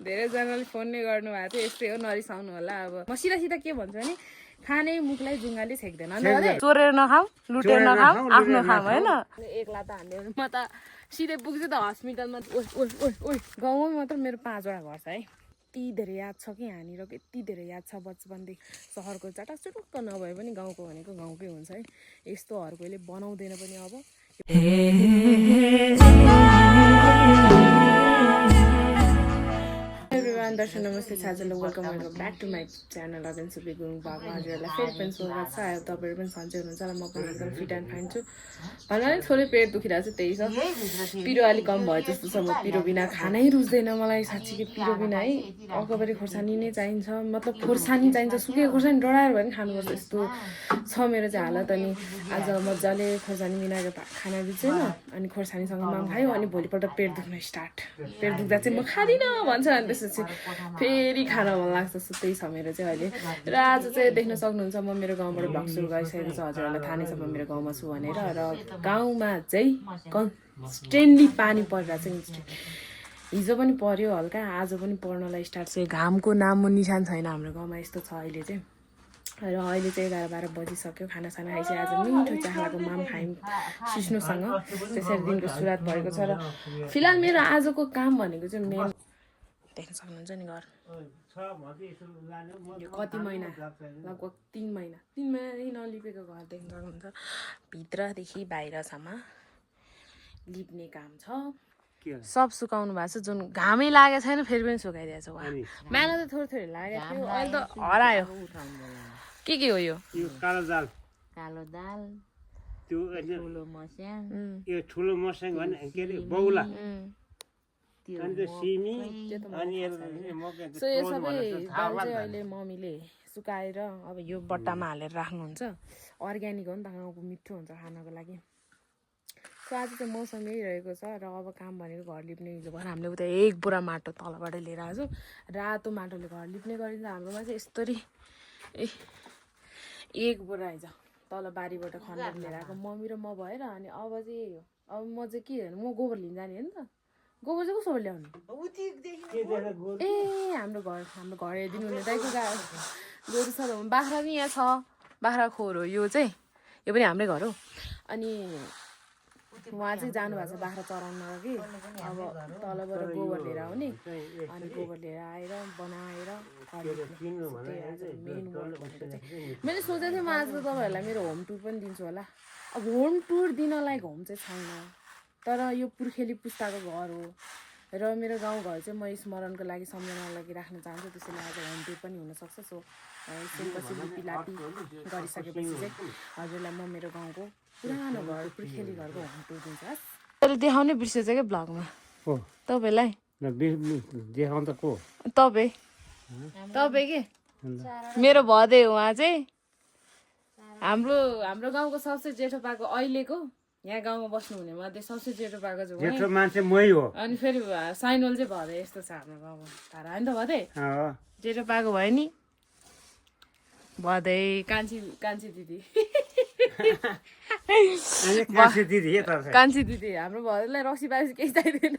धेरैजनाले फोन नै गर्नुभएको थियो यस्तै हो नरिसाउनु होला अब म सिधा सिधा के भन्छु भने खाने मुखलाई जुङ्गाले छेक्दैन चोरेर नखाऊ लुटेर नखाऊ आफ्नो खाऊ होइन एकला त हान्यो म त सिधै पुग्छु त हस्पिटलमा गाउँमा मात्र मेरो 5वटा घर छ है यति धेरै याद छ कि यहाँनिर यति धेरै याद छ बचपनदेखि सहरको चटाचुटुक्क नभए पनि गाउँको भनेको गाउँकै हुन्छ है यस्तोहरू कहिले बनाउँदैन पनि अब everyone, Darshan Namaste Chazalo, welcome back to my channel again Subi Gurung Baba हजुरलाई फेरि पनि स्वागत छ अब तपाईहरु पनि सन्चै हुनुहुन्छ होला म पनि एकदम फिट एन्ड फाइन छु भन्नाले थोरै पेट दुखिरहेको छ त्यही छ पिरो अलि कम भयो जस्तो छ म पिरो बिना खानै रुच्दैन मलाई साच्चै पिरो बिना है अकबरी खोर्सानी नै चाहिन्छ मतलब खोर्सानी चाहिन्छ सुकेको खोर्सानी डढाएर भए पनि खानुपर्छ यस्तो छ मेरो चाहिँ हालत अनि आज मजाले खोर्सानी बिनाको खाना रुचेन अनि खोर्सानीसँग माम खायो अनि भोलिपल्ट पेट दुख्न स्टार्ट पेट दुख्दा चाहिँ म खादिन भन्छ अनि त्यसपछि फेरि खान मन लाग्छ त्यही छ मेरो चाहिँ अहिले र आज चाहिँ देख्न सक्नुहुन्छ म मेरो गाउँबाट भ्लग सुरु गरिसकेको छु हजुरहरूलाई थाहा नै छ म मेरो गाउँमा छु भनेर र गाउँमा चाहिँ कन्स्टेन्टली पानी परिरहेको छ हिजो पनि पर्यो हल्का आज पनि पर्नलाई स्टार्ट छ घामको नामो निशान छैन हाम्रो गाउँमा यस्तो छ अहिले चाहिँ र अहिले चाहिँ 11-12 बजिसक्यो खानासाना खाइसक्यो आज मिठो चाख्लाको माम खायौँ सिस्नुसँग त्यसरी दिनको सुरुवात भएको छ र फिलहाल मेरो आजको काम भनेको चाहिँ मेन देख्न सक्नुहुन्छ नि घर यो कति महिना लगभग 3 महिनादेखि नलिपेको घर देख्न सक्नुहुन्छ भित्रदेखि बाहिरसम्म लिप्ने काम छ सब सुकाउनु भएको छ जुन घामै लागेको छैन फेरि पनि सुकाइदिएको छ म्याला त थोरै लागेको थियो अहिले त हरायो के हो यो कालो दाल त्यो यो ठुलो मस्याङ भने के अरे बौला अनि त्यो सिमी अनि सो यो सबै दाल चाहिँ अहिले मम्मीले सुकाएर अब यो बट्टामा हालेर राख्नुहुन्छ अर्ग्यानिक हो नि त गाउँको मिठो हुन्छ खानको लागि सो आज चाहिँ मौसम यही रहेको छ र अब काम भनेको घर लिप्ने हिजो भएर हामीले उता एक बोरा माटो तलबाट लिएर आएको छु रातो माटोले घर लिप्ने गरिन्छ हाम्रोमा चाहिँ यस्तरी एक बोरा हिजो तल बारीबाट खनेर लिएर आएको मम्मी र म भएर अनि अब चाहिँ यही हो अब म चाहिँ के म गोबर लिन जाने हो नि त गोबर चाहिँ कसो ल्याउनु ए हाम्रो घर हेरिदिनु हुने दाइको गोरु छ बाख्रा पनि यहाँ छ बाख्रा खोर हो यो चाहिँ यो पनि हाम्रै घर हो अनि उहाँ चाहिँ जानुभएको छ बाख्रा चराउन कि अब तलबाट गोबर लिएर आउने अनि गोबर लिएर आएर बनाएर मैले सोचेको थिएँ म आज तपाईँहरूलाई मेरो होम टुर पनि दिन्छु होला अब होम टुर दिनलाई होम चाहिँ छैन तर यो पुर्खेली पुस्ताको घर हो र मेरो गाउँघर चाहिँ म स्मरणको लागि सम्झनाको लागि राख्न चाहन्छु त्यसैले आज होम टुर पनि हुनसक्छ सो एकपछि लिपिलापी गरिसकेपछि चाहिँ हजुरलाई म मेरो गाउँको पुरानो घर पुर्खेली घरको होम टुर दिन्छु अहिले देखाउनै बिर्सेछ क्या ब्लगमा तपाईँलाई तपाईँ के मेरो भदे उहाँ चाहिँ हाम्रो गाउँको सबसे जेठो पाएको अहिलेको यहाँ गाउँमा बस्नु हुने मध्ये सबसे जेठो पाएको जेठो मान्छे मै हो अनि फेरि साइनोल चाहिँ भदे यस्तो छ हाम्रो गाउँमा थाहा होइन त भदे जेठो पाएको भयो नि भदे कान्छी दिदी कान्छी दिदी हाम्रो भदलाई रक्सी बासी केही चाहिँदैन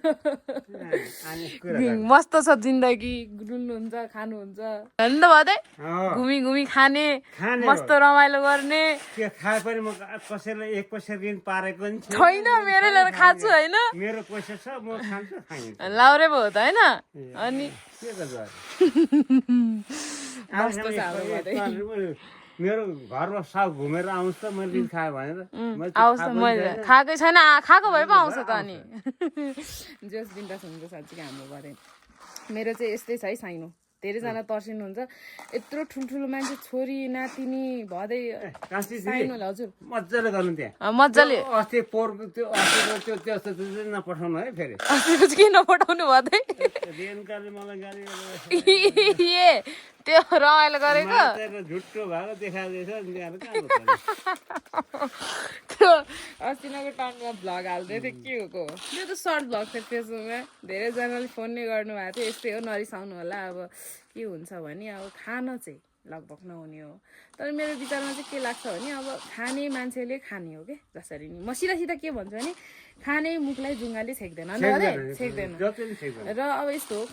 मस्त छ जिन्दगी डुल्नुहुन्छ खानुहुन्छ होइन त भदे घुमी खाने मस्त रमाइलो गर्ने खाए पनि म कसैलाई 1 पैसा ऋण पारेको नि छैन मेरो लिएर खान्छु होइन मेरो पैसा छ म खान्छु लाउरे भयो त होइन अनि मेरो घरमा साउ घुमेर आउँछ त मैले ऋण खाएँ भनेर आउँछ मैले खाएकै छैन खाएको भए पो आउँछ त अनि जस बिन्दास हुन्छ साँच्चै हाम्रो भरे मेरो चाहिँ यस्तै छ है साइनो धेरैजना तर्सिनुहुन्छ यत्रो ठुल्ठुलो मान्छे छोरी नातिनी भदै साइनो हजुर मजाले गर्नु त्यहाँ मजाले अस्ति पोहोरको त्यो अस्तिको त्यो नपठाउनु है फेरि अस्तिको चाहिँ के नपठाउनु भदै रेणुकाले मलाई गाली त्यो रमाइलो गरेको झुट्टो भएको देखाउँदैछ त्यो अस्तिको टाइममा भ्लग हाल्दै थियो के हो त्यो त सर्ट भ्लग थियो फेसबुकमा धेरैजनाले फोन नै गर्नुभएको थियो यस्तै हो नरिसाउनु होला अब के हुन्छ भने अब खान चाहिँ लगभग नहुने हो। तर मेरो विचारमा चाहिँ के लाग्छ भने अब खाने मान्छेले खाने हो कि जसरी नि म सिधा सिधा के भन्छु भने खाने मुखलाई जुङ्गाले छेक्दैन छेक्दैन र अब यस्तो हो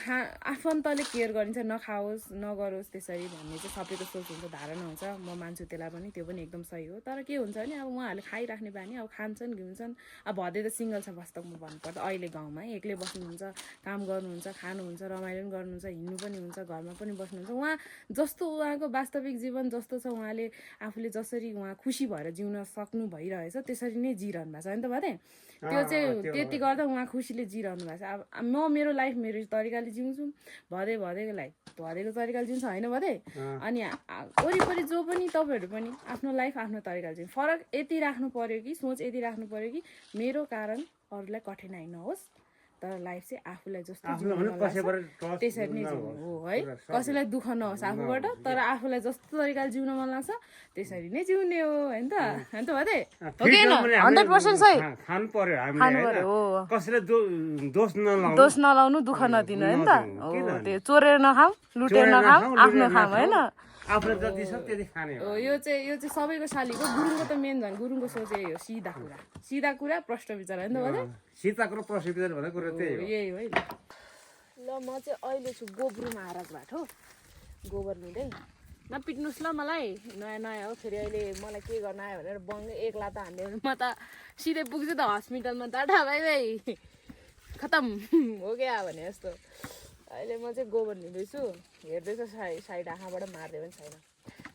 आफन्तले केयर गरिन्छ नखाओस् नगरोस् त्यसरी भन्ने चाहिँ सबैको सोच हुन्छ धारणा हुन्छ म मान्छु त्यसलाई पनि त्यो पनि एकदम सही हो। तर के हुन्छ भने अब उहाँहरूले खाइराख्ने बानी अब खान्छन् घिउँछन् अब भदै त सिङ्गल छ वास्तवमा भन्नुपर्दा अहिले गाउँमा एक्लै बस्नुहुन्छ काम गर्नुहुन्छ खानुहुन्छ रमाइलो पनि गर्नुहुन्छ हिँड्नु पनि हुन्छ घरमा पनि बस्नुहुन्छ उहाँ जस्तो उहाँको वास्तविक जीवन जस्तो छ उहाँले आफूले जसरी उहाँ खुसी भएर जिउन सक्नु भइरहेछ त्यसरी नै जिरहनु भएको छ नि त भदै त्यो चाहिँ त्यति गर्दा उहाँ खुसीले जिरहनु भएको छ। अब म मेरो लाइफ मेरो तरिकाले जिउँछु भदेको तरिकाले जिउँछ होइन भदै अनि वरिपरि जो पनि तपाईँहरू पनि आफ्नो लाइफ आफ्नो तरिकाले जिउँ फरक यति राख्नु पर्यो कि सोच यति राख्नु पर्यो कि मेरो कारण अरूलाई कठिनाइ नहोस् तर लाइफ चाहिँ आफूलाई जस्तो त्यसरी नै जिउनु हो है कसैलाई दुःख नहोस् आफूबाट तर आफूलाई जस्तो तरिकाले जिउन मन लाग्छ त्यसरी नै जिउने हो होइन त भदै 100% सही खानु पर्यो हामीले कसैले दोष नलाउनु दुःख नदिनु होइन त हो त्यो चोरेर नखाऊ लुटेर नखाऊ आफ्नो खाऊ होइन आफूले जति छ त्यति खाने हो। यो चाहिँ सबैको शालीको गुरुङको त मेन झन् गुरुङको सोच यही हो सिधा कुरा प्रश्न विचार होइन त भदै सीता कुरो प्रश्न विचार भन्ने कुरा त्यही हो यही हो ल म चाहिँ अहिले छु गोब्रुमा आराजबाट हो गोबर लिँदै नपिट्नुहोस् ल मलाई नयाँ हो फेरि अहिले मलाई के गर्न आयो भनेर बङ्ग एक लात हान्यो भने म त सिधै पुग्छु त हस्पिटलमा टाटा भाइ खतम हो क्या भने जस्तो अहिले म चाहिँ गोबर लिँदैछु हेर्दैछु साइड आँखाबाट मारिदियो पनि छैन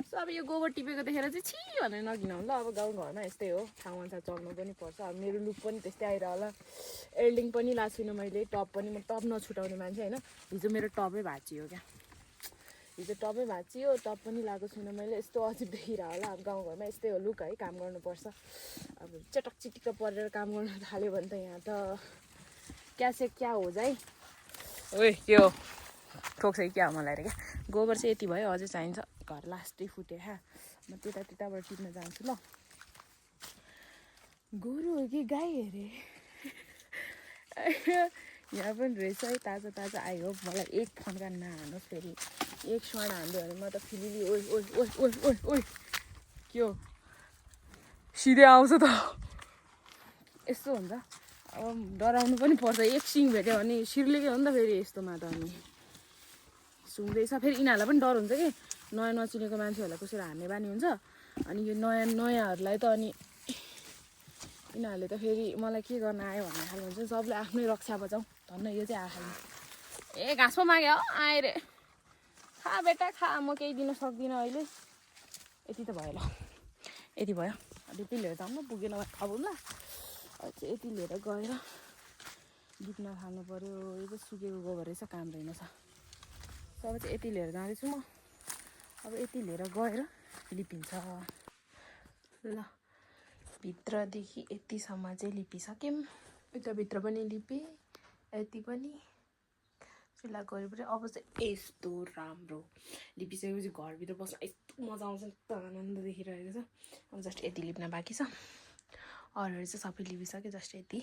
सो अब यो गोबर टिपेको देखेर चाहिँ छि भनेर नकिनौँ ल अब गाउँघरमा यस्तै हो ठाउँ अनुसार चल्नु पनि पर्छ अब मेरो लुक पनि त्यस्तै आइरह होला एल्डिङ पनि लाएको छुइनँ मैले टप पनि म टप नछुटाउने मान्छे होइन हिजो मेरो टपै भाँचियो क्या हिजो टपै भाँचियो टप पनि लगाएको छुइनँ मैले यस्तो अजिब देखिरह होला अब गाउँघरमा यस्तै हो लुक है काम गर्नुपर्छ अब चटक चिटिक्क परेर काम गर्न थाल्यो भने त यहाँ त क्या हो जाइ ओए के हो ठोक्छ कि क्या हो मलाई अरे क्या गोबर चाहिँ यति भयो अझै चाहिन्छ घर लास्टै फुट्यो क्या म त्यताबाट टिप्न जान्छु ल गोरु हो कि गाई अरे यहाँ पनि रहेछ है ताजा आयो मलाई एक फन्का नहाल्नुहोस् फेरि एक स्वाड हान्दियो भने म त फिलिली ओइ के हो सिधै आउँछ त यस्तो हुन्छ अब डराउनु पनि पर्छ एक सिङ भेट्यो भने सिर्लेकै हो नि त फेरि यस्तोमा त अनि सुन्दैछ फेरि यिनीहरूलाई पनि डर हुन्छ कि नयाँ नचिनेको मान्छेहरूलाई कसरी हान्ने बानी हुन्छ अनि यो नयाँहरूलाई त अनि यिनीहरूले त फेरि मलाई के गर्न आयो भन्ने खालको हुन्छ सबले आफ्नै रक्षा बचाउँ धन्न यो चाहिँ आखाले ए घाँस पो माग्यो आएँ रे खा बेटा खा म केही दिन सक्दिनँ अहिले यति त भयो ल यति भयो डिपी लिएर जाउँ न पुगेन अब ल चाहिँ यति लिएर गएर लिप्न थाल्नु पऱ्यो यो चाहिँ सुकेको गोबर रहेछ काम रहेनछ अब चाहिँ यति लिएर जाँदैछु म अब यति लिएर गएर लिपिन्छ ल भित्रदेखि यतिसम्म चाहिँ लिपिसक्यौँ यताभित्र पनि लिपेँ यति पनि फिल्ला गरेपछि अब चाहिँ यस्तो राम्रो लिपिसकेपछि घरभित्र बस्न यस्तो मजा आउँछ नि त आनन्द देखिरहेको छ अब जस्ट यति लिप्न बाँकी छ अरूहरू चाहिँ सबै लिपिसक्यो जस्ट यति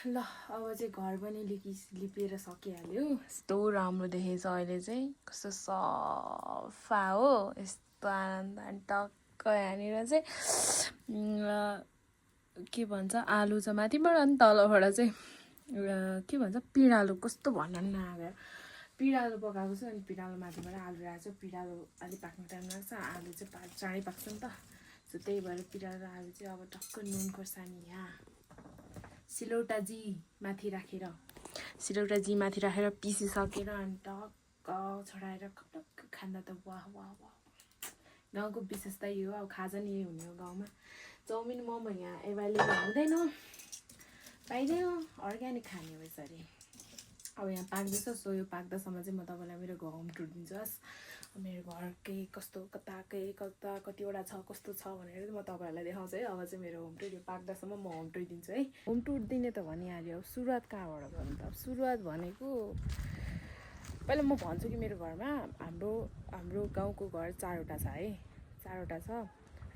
ल अब चाहिँ घर पनि लिपेर सकिहाल्यो यस्तो राम्रो देखेछ अहिले चाहिँ कस्तो सफा हो यस्तो आनन्द अनि टक्क यहाँनिर चाहिँ के भन्छ आलु छ माथिबाट अनि तलबाट चाहिँ के भन्छ पिँडालु कस्तो भन्न नआयो पिँडालु पकाएको छ अनि पिँडालु माथिबाट आलु राखेको छ पिँडालु अलिक पाक्नु टाइम लाग्छ आलु चाहिँ चाँडै पाक्छ नि त सो त्यही भएर पिँडालु र आलु चाहिँ अब टक्क नुन खोर्सानी यहाँ सिलौटाजी माथि राखेर पिसिसकेर अनि टक्क छडाएर टक्क खाँदा त वाह वाह वाह गाउँको विशेषता यो अब खाजा नि यही हुने हो गाउँमा चाउमिन मोमो यहाँ एभाइलेबल हुँदैन पाइँदैन अर्ग्यानिक खाने हो यसरी अब यहाँ पाक्दैछ सो यो पाक्दासम्म चाहिँ म तपाईँलाई मेरो होम टुर दिन्छु मेरो घरकै कस्तो कता कतिवटा छ कस्तो छ भनेर म तपाईँहरूलाई देखाउँछु है अब चाहिँ मेरो होम टुर यो पाक्दासम्म म होम टुर दिन्छु है होम टुर दिने त भनिहाल्यो अब सुरुवात कहाँबाट गर्नु त अब सुरुवात भनेको पहिला म भन्छु कि मेरो घरमा हाम्रो गाउँको घर 4वटा छ है, 4वटा छ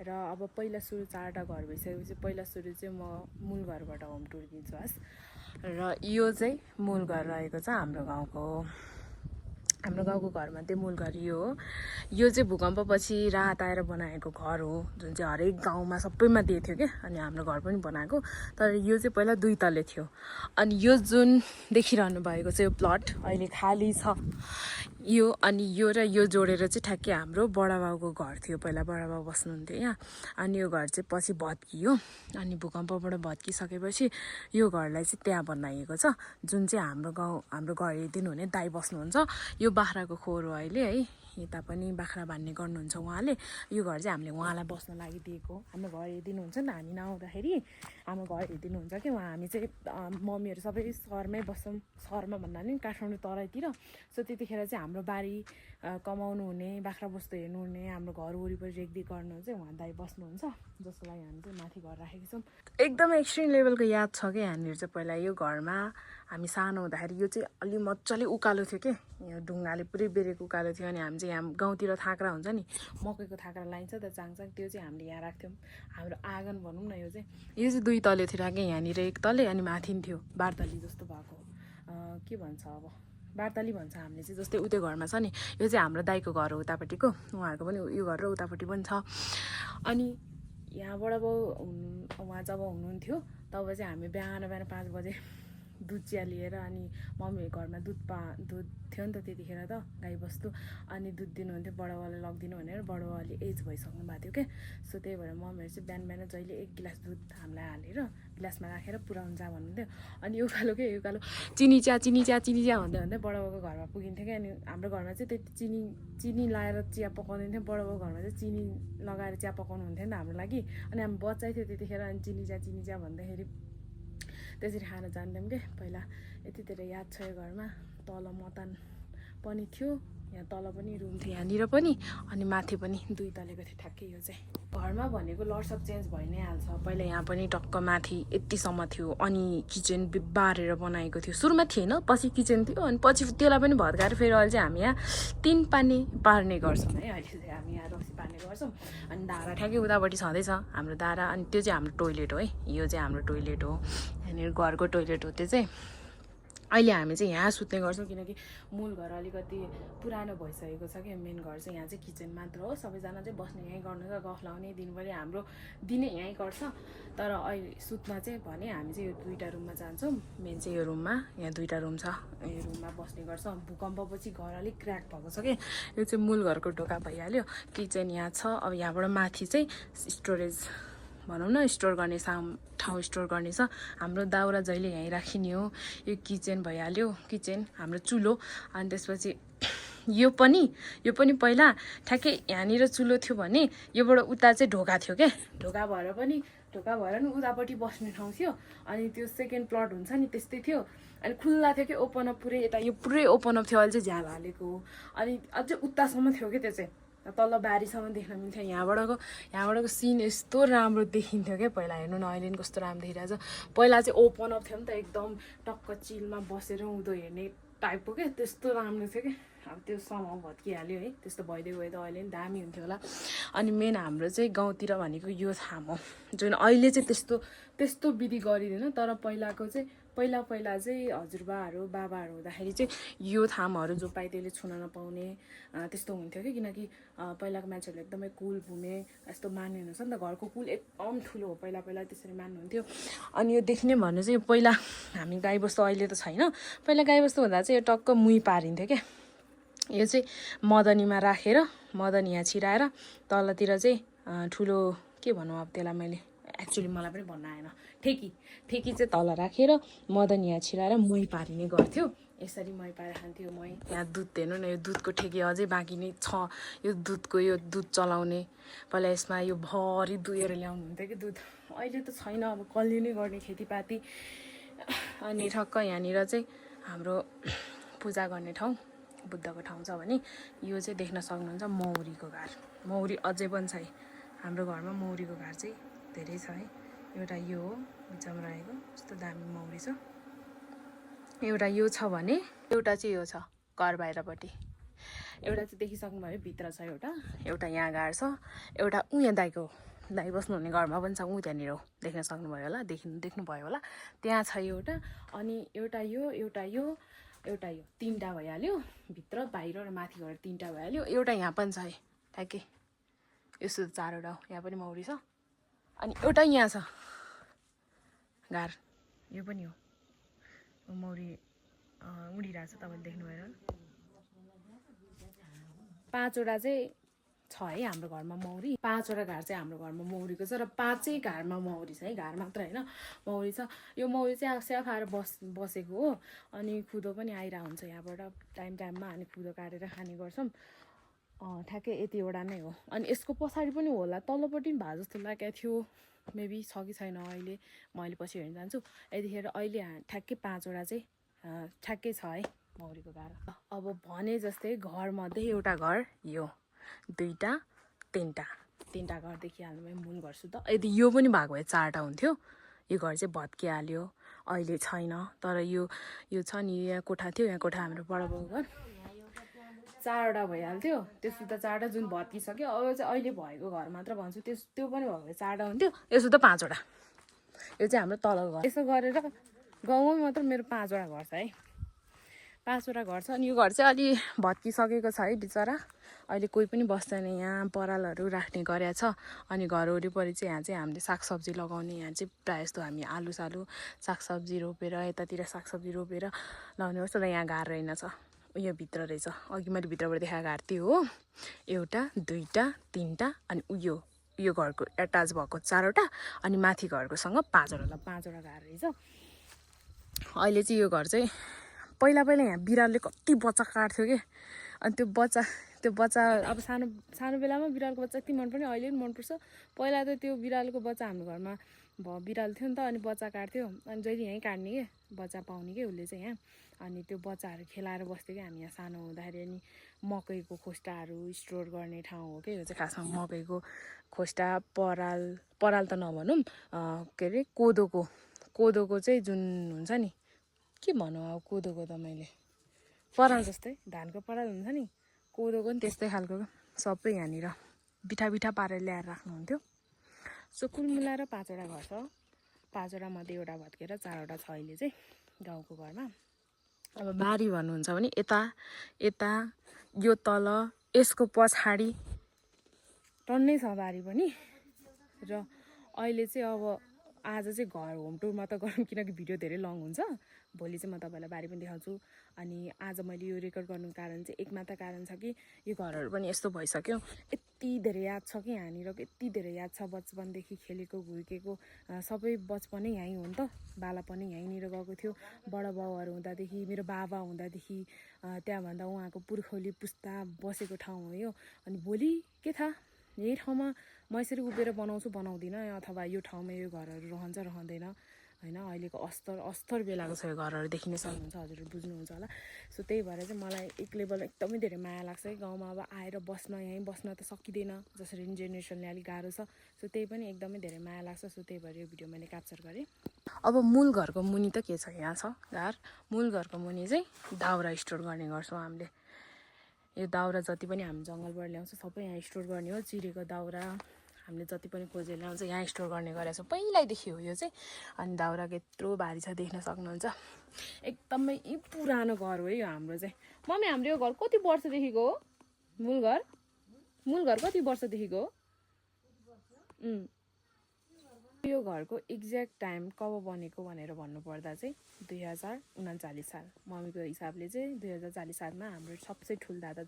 र अब पहिला सुरु 4वटा घर भइसकेपछि पहिला सुरु चाहिँ म मूल घरबाट होम टुर दिन्छु हस्। र यो चाहिँ मूल घर रहेको छ हाम्रो गाउँको घरमा चाहिँ मूल घर यो हो। यो चाहिँ भूकम्पपछि राहत आएर बनाएको घर हो, जुन चाहिँ हरेक गाउँमा सबैमा दिएको थियो क्या। अनि हाम्रो घर पनि बनाएको, तर यो चाहिँ पहिला 2 तले थियो। अनि यो जुन देखिरहनु भएको चाहिँ यो प्लट अहिले खाली छ यो। अनि यो र यो जोडेर चाहिँ ठ्याक्कै हाम्रो बडाबाउको घर थियो, पहिला बडाबाउ बस्नुहुन्थ्यो यहाँ। अनि यो घर चाहिँ पछि भत्कियो, अनि भूकम्पबाट भत्किसकेपछि यो घरलाई चाहिँ त्यहाँ बनाइएको छ, जुन चाहिँ हाम्रो घर हेरिदिनु हुने दाइ बस्नुहुन्छ। यो बाख्राको खोर हो अहिले है, यता पनि बाख्रा बान्ने गर्नुहुन्छ उहाँले। यो घर चाहिँ हामीले उहाँलाई बस्न लागि दिएको। हाम्रो घर हेरिदिनुहुन्छ नि त, हामी नआउँदाखेरि हाम्रो घर हेरिदिनुहुन्छ कि उहाँ। हामी चाहिँ मम्मीहरू सबै सहरमै बस्छौँ, सहरमा भन्दा नि काठमाडौँ तराईतिर। सो त्यतिखेर चाहिँ हाम्रो बारी कमाउनु हुने, बाख्रा बस्तु हेर्नु हुने, हाम्रो घर वरिपरि रेखदेख गर्नुहुन्छ उहाँ दाइ बस्नुहुन्छ, जसको लागि हामी चाहिँ माथि घर राखेको छौँ। एकदमै एक्सट्रिम लेभलको याद छ क्या यहाँनिर चाहिँ। पहिला यो घरमा हामी सानो हुँदाखेरि यो चाहिँ अलि मजाले उकालो थियो क्या, यो ढुङ्गाले पुरै बेरेको उकालो थियो। अनि हामी चाहिँ यहाँ गाउँतिर थाक्रा हुन्छ नि, मकैको थाक्रा लाइन्छ त चाङचाङ, त्यो चाहिँ हामीले यहाँ राख्थ्यौँ। हाम्रो आँगन भनौँ न यो चाहिँ 2 तले थियो राखेँ, यहाँनिर 1 तले, अनि माथि थियो बारतली जस्तो भएको, के भन्छ अब बारतली भन्छ हामीले चाहिँ। जस्तै उतै घरमा छ नि, यो चाहिँ हाम्रो दाइको घर हो उतापट्टिको, उहाँहरूको पनि यो घर र उतापट्टि पनि छ। अनि यहाँबाट अब उहाँ जब हुनुहुन्थ्यो तब चाहिँ हामी बिहान 5 बजे दुध चिया लिएर, अनि मम्मी घरमा दुध थियो नि त त्यतिखेर त गाई बस्तु, अनि दुध दिनुहुन्थ्यो बडाबाउलाई लगिदिनु भनेर। बडाबाउले एज भइसक्नु भएको थियो क्या। सो त्यही भएर मम्मीहरू चाहिँ बिहान जहिले 1 गिलास दुध हामीलाई हालेर गिलासमा राखेर पुऱ्याउनु जा भन्नुहुन्थ्यो। अनि यो उकालो चिनी चिया भन्दै बडाबाउको घरमा पुगिन्थ्यो क्या। अनि हाम्रो घरमा चाहिँ त्यति चिनी लाएर चिया पकाउँदैन थियो, बडाबाउको घरमा चाहिँ चिनी लगाएर चिया पकाउनु हुन्थ्यो नि त हाम्रो लागि। अनि हामी बच्चै थियो त्यतिखेर, अनि चिनी चिया भन्दाखेरि त्यसरी खान जान्थ्यौँ क्या पहिला। यति धेरै याद छ यो घरमा। तल मतान पनि थियो, यहाँ तल पनि रुम थियो, यहाँनिर पनि, अनि माथि पनि 2 तलेको थियो ठ्याक्कै यो चाहिँ। घरमा भनेको लट्स अफ चेन्ज भइ नै हाल्छ। पहिला यहाँ पनि टक्क माथि यतिसम्म थियो, अनि किचन बारेर बनाएको थियो। सुरुमा थिएन, पछि किचन थियो, अनि पछि त्यसलाई पनि भत्काएर फेरि अहिले चाहिँ हामी यहाँ 3 पानी पार्ने गर्छौँ है। अहिले चाहिँ हामी यहाँ रक्सी पार्ने गर्छौँ। अनि धारा ठ्याक्कै उतापट्टि छँदैछ हाम्रो धारा, अनि त्यो चाहिँ हाम्रो टोइलेट हो है। यो चाहिँ हाम्रो टोइलेट हो, यहाँनिर घरको टोइलेट हो त्यो चाहिँ। अहिले हामी चाहिँ यहाँ सुत्ने गर्छौँ, किनकि मूल घर अलिकति पुरानो भइसकेको छ क्या। मेन घर चाहिँ यहाँ चाहिँ किचन मात्र हो, सबैजना चाहिँ बस्ने यहीँ गर्नुहुन्छ, गफ लाउने दिनभरि हाम्रो दिनै यहीँ गर्छ। तर अहिले सुत्न चाहिँ भने हामी चाहिँ यो 2टा रुममा जान्छौँ। मेन चाहिँ यो रुममा, यहाँ 2टा रुम छ, यो रुममा बस्ने गर्छौँ। भूकम्पपछि घर अलिक क्र्याक भएको छ कि, यो चाहिँ मूल घरको ढोका भइहाल्यो। किचन यहाँ छ। अब यहाँबाट माथि चाहिँ स्टोरेज भनौँ न, स्टोर गर्ने ठाउँ स्टोर गर्ने छ। हाम्रो दाउरा जहिले यहीँ राखिने हो। यो किचन भइहाल्यो, किचन हाम्रो चुलो। अनि त्यसपछि यो पनि पहिला ठ्याक्कै यहाँनिर चुलो थियो भने योबाट उता चाहिँ ढोका थियो क्या। ढोका भएर नि उतापट्टि बस्ने ठाउँ थियो। अनि त्यो सेकेन्ड प्लट हुन्छ नि त्यस्तै थियो, अनि खुल्ला थियो कि ओपन अप पुरै। यता यो पुरै ओपन अप थियो, अहिले चाहिँ झ्याल हालेको हो। अनि अझै उतासम्म थियो कि त्यो चाहिँ, तल बारीसम्म देख्न मिल्थ्यो। यहाँबाटको सिन यस्तो राम्रो देखिन्थ्यो क्या पहिला। हेर्नु न अहिले कस्तो राम्रो देखिरहेको छ। पहिला चाहिँ ओपन अप थियो नि त, एकदम टक्क चिलमा बसेर उँधो हेर्ने टाइपको क्या, त्यस्तो राम्रो थियो क्या। अब त्यो समय भत्किहाल्यो है, त्यस्तो भइदियो गयो त अहिले नि दामी हुन्थ्यो होला। अनि मेन हाम्रो चाहिँ गाउँतिर भनेको यो थाम हो, जुन अहिले चाहिँ त्यस्तो विधि गरिँदैन। तर पहिलाको चाहिँ पहिला चाहिँ हजुरबाहरू बाबाहरू हुँदाखेरि चाहिँ यो थामहरू जो पाइ त्यसले छुन नपाउने त्यस्तो हुन्थ्यो कि। किनकि पहिलाको मान्छेहरूले एकदमै कुल भूमे यस्तो मान्नुहुन्छ नि त, घरको कुल एकदम ठुलो हो, पहिला त्यसरी मान्नुहुन्थ्यो। अनि यो देख्ने भन्नु चाहिँ पहिला हामी गाईबस्तु, अहिले त छैन, पहिला गाईबस्तु हुँदा चाहिँ यो टक्क मुही पारिन्थ्यो क्या। यो चाहिँ मदनीमा राखेर, मदनी यहाँ छिराएर, तलतिर चाहिँ ठुलो के भनौँ अब त्यसलाई, मैले एक्चुअली मलाई पनि भन्न आएन, ठेकी चाहिँ तल राखेर मदनी यहाँ छिराएर मही पारिने गर्थ्यो। यसरी मही पारेर खान्थ्यो। मही यहाँ दुध हेर्नु न, यो दुधको ठेकी अझै बाँकी नै छ। यो दुध चलाउने, पहिला यसमा यो भरि दुहेर ल्याउनुहुन्थ्यो कि दुध। अहिले त छैन, अब कसले नै गर्ने खेतीपाती। अनि ठक्क यहाँनिर चाहिँ हाम्रो पूजा गर्ने ठाउँ, बुद्धको ठाउँ छ भने यो चाहिँ देख्न सक्नुहुन्छ मौरीको घर। मौरी अझै पनि छ है हाम्रो घरमा। मौरीको घर चाहिँ धेरै छ है। एउटा यो हो बिचमा रहेको, यस्तो दामी मौरी छ। एउटा यो छ भने एउटा चाहिँ यो छ घर बाहिरपट्टि एउटा चाहिँ देखिसक्नुभयो भित्र छ एउटा यहाँ गाड छ एउटा यहाँ दाइ बस्नुहुने घरमा पनि छ त्यहाँनिर देख्न सक्नुभयो होला देख्नुभयो होला त्यहाँ छ एउटा अनि एउटा यो तिनवटा भइहाल्यो भित्र बाहिर र माथि गएर तिनवटा भइहाल्यो एउटा यहाँ पनि छ है ठ्याक्कै यस्तो 4वटा यहाँ पनि मौरी छ अनि एउटा यहाँ छ गार यो पनि हो मौरी उडिरहेको छ तपाईँले देख्नुभयो 5वटा चाहिँ छ है हाम्रो घरमा मौरी 5वटा घार चाहिँ हाम्रो घरमा मौरीको छ र 5 घारमा मौरी छ है घार मात्र होइन मौरी छ यो मौरी चाहिँ स्याफ आएर बसेको हो अनि खुदो पनि आइरहेको हुन्छ यहाँबाट टाइममा अनि खुदो काटेर खाने गर्छौँ ठ्याक्कै यतिवटा नै हो अनि यसको पछाडि पनि होला तल्लोपट्टि भए जस्तो लागेको थियो मेबी छ कि छैन अहिले मैले पछि हेर्न जान्छु यतिखेर अहिले ठ्याक्कै 5वटा चाहिँ ठ्याक्कै छ है मौरीको घार अब भने जस्तै घरमध्ये एउटा घर यो 2टा 3टा घर देखिहाल्नु मूल घर सुध यदि यो पनि भएको भए 4टा हुन्थ्यो यो घर चाहिँ भत्किहाल्यो अहिले छैन तर यो छ नि यहाँ कोठा थियो यहाँ कोठा हाम्रो बडाबाउको घर 4वटा भइहाल्थ्यो त्यसो त 4वटा जुन भत्किसक्यो अब चाहिँ अहिले भएको घर मात्र भन्छु त्यो पनि भएको भए 4वटा हुन्थ्यो यसो त 5वटा यो चाहिँ हाम्रो तलको घर यसो गरेर गाउँमा मात्र मेरो 5वटा घर छ है 5वटा घर छ अनि यो घर चाहिँ अलि भत्किसकेको छ है बिचरा अहिले कोही पनि बस्दैन यहाँ परालहरू राख्ने गरेको छ अनि घर वरिपरि चाहिँ यहाँ चाहिँ हामीले सागसब्जी लगाउने यहाँ चाहिँ प्रायः जस्तो हामी आलु सागसब्जी रोपेर यतातिर सागसब्जी रोपेर लगाउने गर्छ तर यहाँ घार रहेनछ यो भित्र रहेछ अघि मैले भित्रबाट देखाएको घार त्यो हो 1 2 3 अनि यो घरको एट्याच भएको 4वटा अनि माथि घरकोसँग 5वटा 5वटा घार रहेछ अहिले चाहिँ यो घर चाहिँ पहिला यहाँ बिरालले कति बच्चा काट्थ्यो के अनि त्यो बच्चा अब सानो बेलामा बिरालको बच्चा कति मनपर्ने अहिले पनि मनपर्छ पहिला त त्यो बिरालको बच्चा हाम्रो घरमा बिराल थियो नि त अनि बच्चा काट्थ्यो अनि जहिले यहीँ काट्ने के बच्चा पाउने के उसले चाहिँ यहाँ अनि त्यो बच्चाहरू खेलाएर बस्थ्यो कि हामी यहाँ सानो हुँदाखेरि अनि मकैको खोस्टाहरू स्टोर गर्ने ठाउँ हो कि यो चाहिँ खासमा मकैको खोस्टा पराल त नभनौँ के अरे कोदोको चाहिँ जुन हुन्छ नि के भनौँ अब कोदोको त मैले पराल जस्तै धानको पराल हुन्छ नि कोदोको पनि त्यस्तै खालको सबै यहाँनिर बिठा पारेर ल्याएर राख्नुहुन्थ्यो सो कुल मिलाएर 5वटा घर छ 5वटा मध्ये एउटा भत्केर 4वटा छ अहिले चाहिँ गाउँको घरमा अब बारी भन्नुहुन्छ भने यता यो तल यसको पछाडि टन्नै छ बारी पनि र अहिले चाहिँ अब आज चाहिँ घर होम टुर मात्र गरौँ किनकि भिडियो धेरै लङ हुन्छ भोलि चाहिँ म तपाईँलाई बारी पनि देखाउँछु अनि आज मैले यो रेकर्ड गर्नुको कारण चाहिँ एकमात्र कारण छ कि यो घरहरू पनि यस्तो भइसक्यो यति धेरै याद छ कि यहाँनिर यति धेरै याद छ बचपनदेखि खेलेको हुर्केको सबै बचपनै यहीँ हो नि त बाला पनि यहीँनिर गएको थियो बडाबाउहरू हुँदादेखि मेरो बाबा हुँदादेखि त्यहाँभन्दा उहाँको पुर्खौली पुस्ता बसेको ठाउँ हो यो अनि भोलि के थाहा यही ठाउँमा म यसरी उभिएर बनाउँदिनँ अथवा यो ठाउँमा यो घरहरू रहँदैन होइन अहिलेको अस्तर बेलाको छ यो घरहरू देखिन सक्नुहुन्छ हजुरहरू बुझ्नुहुन्छ होला सो त्यही भएर चाहिँ मलाई एक लेभल एकदमै धेरै माया लाग्छ है गाउँमा अब आएर यहीँ बस्न त सकिँदैन जसरी जेनेरेसनले अलिक गाह्रो छ सो त्यही पनि एकदमै धेरै माया लाग्छ सो त्यही भएर यो भिडियो मैले क्याप्चर गरेँ अब मूल घरको मुनि त के छ यहाँ छ घार मूल घरको मुनि चाहिँ दाउरा स्टोर गर्ने गर्छौँ हामीले यो दाउरा जति पनि हामी जङ्गलबाट ल्याउँछ सबै यहाँ स्टोर गर्ने हो चिरेको दाउरा हामीले जति पनि खोजेर ल्याउँछ यहाँ स्टोर गर्ने गरेको छ पहिल्यैदेखि हो यो चाहिँ अनि दाउराको यत्रो भारी छ देख्न सक्नुहुन्छ एकदमै पुरानो घर हो यो हाम्रो चाहिँ मम्मी हाम्रो यो घर कति वर्षदेखिको हो मूल घर कति वर्षदेखिको हो यो घरको एक्ज्याक्ट टाइम कब बनेको भनेर भन्नुपर्दा चाहिँ 2039 साल मम्मीको हिसाबले चाहिँ 2040 सालमा हाम्रो सबसे ठुलो दादा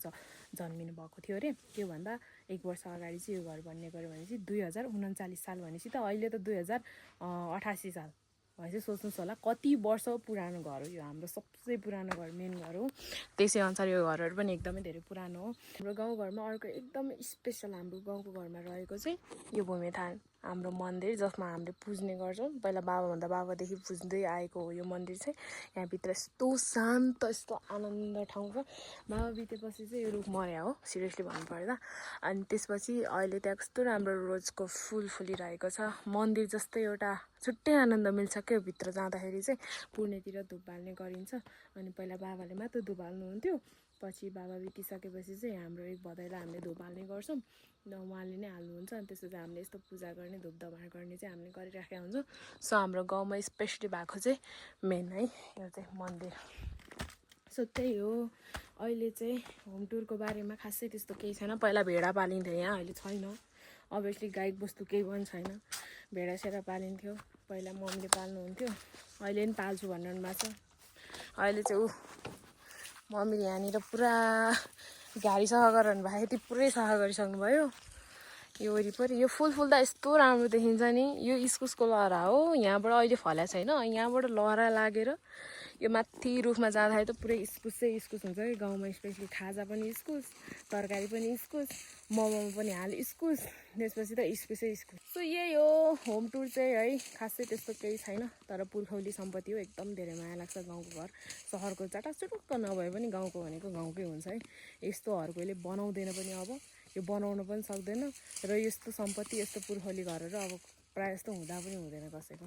जन्मिनु भएको थियो अरे त्योभन्दा 1 वर्ष अगाडि चाहिँ यो घर बन्ने गऱ्यो भनेपछि 2039 साल भनेपछि त अहिले त 2088 साल भनेपछि सोच्नुहोस् होला कति वर्ष पुरानो घर हो यो हाम्रो सबसे पुरानो घर मेन घर हो त्यसै अनुसार यो घरहरू पनि एकदमै धेरै पुरानो हो हाम्रो गाउँघरमा अर्को एकदमै स्पेसल हाम्रो गाउँको घरमा रहेको चाहिँ यो भूमिथान हाम्रो मन्दिर जसमा हामीले पुज्ने गर्छौँ पहिला बाबादेखि पुज्दै आएको हो यो मन्दिर चाहिँ यहाँभित्र यस्तो शान्त यस्तो आनन्द ठाउँ छ बाबा बितेपछि चाहिँ यो रुख मर्या हो सिरियसली भन्नुपर्दा अनि त्यसपछि अहिले त्यहाँ कस्तो राम्रो रोजको फुल फुलिरहेको छ मन्दिर जस्तै एउटा छुट्टै आनन्द मिल्छ क्या भित्र जाँदाखेरि चाहिँ। पुर्णेतिर धुप बाल्ने गरिन्छ अनि पहिला बाबाले मात्र धुप हाल्नुहुन्थ्यो, पछि बाबा बितिसकेपछि चाहिँ हाम्रो एक भदैलाई हामीले धुप हाल्ने गर्छौँ र उहाँले नै हाल्नुहुन्छ। अनि त्यसपछि हामीले यस्तो पूजा गर्ने धुप दबार गर्ने चाहिँ हामीले गरिराखेका हुन्छौँ। सो हाम्रो गाउँमा स्पेसली भएको चाहिँ मेन है यो चाहिँ मन्दिर। सो त्यही हो। अहिले चाहिँ होम टुरको बारेमा खासै त्यस्तो केही छैन। पहिला भेडा पालिन्थ्यो यहाँ, अहिले छैन अभियसली। गाई बस्तु केही पनि छैन, भेडा सेडा पालिन्थ्यो पहिला, मम्मीले पाल्नुहुन्थ्यो। अहिले पनि पाल्छु भन्नु भएको छ। अहिले चाहिँ मम्मीले यहाँनिर पुरा गाडी सफा गराउनु भएको, यति पुरै सफा गरिसक्नु भयो। यो वरिपरि यो फुल फुल्दा यस्तो राम्रो देखिन्छ नि। यो इस्कुसको लहरा हो, यहाँबाट अहिले फल्या छैन, यहाँबाट लहरा लागेर यो माथि रुखमा जाँदाखेरि त पुरै इस्कुसै इस्कुस हुन्छ कि गाउँमा। स्पेसली खाजा पनि इस्कुस, तरकारी पनि इस्कुस, मोमोमा पनि हाल इस्कुस, त्यसपछि त इस्कुसै इस्कुस। सो यही हो होम टुर चाहिँ है। खासै त्यस्तो केही छैन, तर पुर्खौली सम्पत्ति हो, एकदम धेरै माया लाग्छ गाउँको घर। सहरको चटाक चुटुक्क नभए पनि गाउँको भनेको गाउँकै हुन्छ है। यस्तो हरकोले बनाउँदैन पनि, अब यो बनाउन पनि सक्दैन। र यस्तो सम्पत्ति, यस्तो पुर्खौली घरहरू अब प्रायः जस्तो हुँदा पनि हुँदैन कसैको।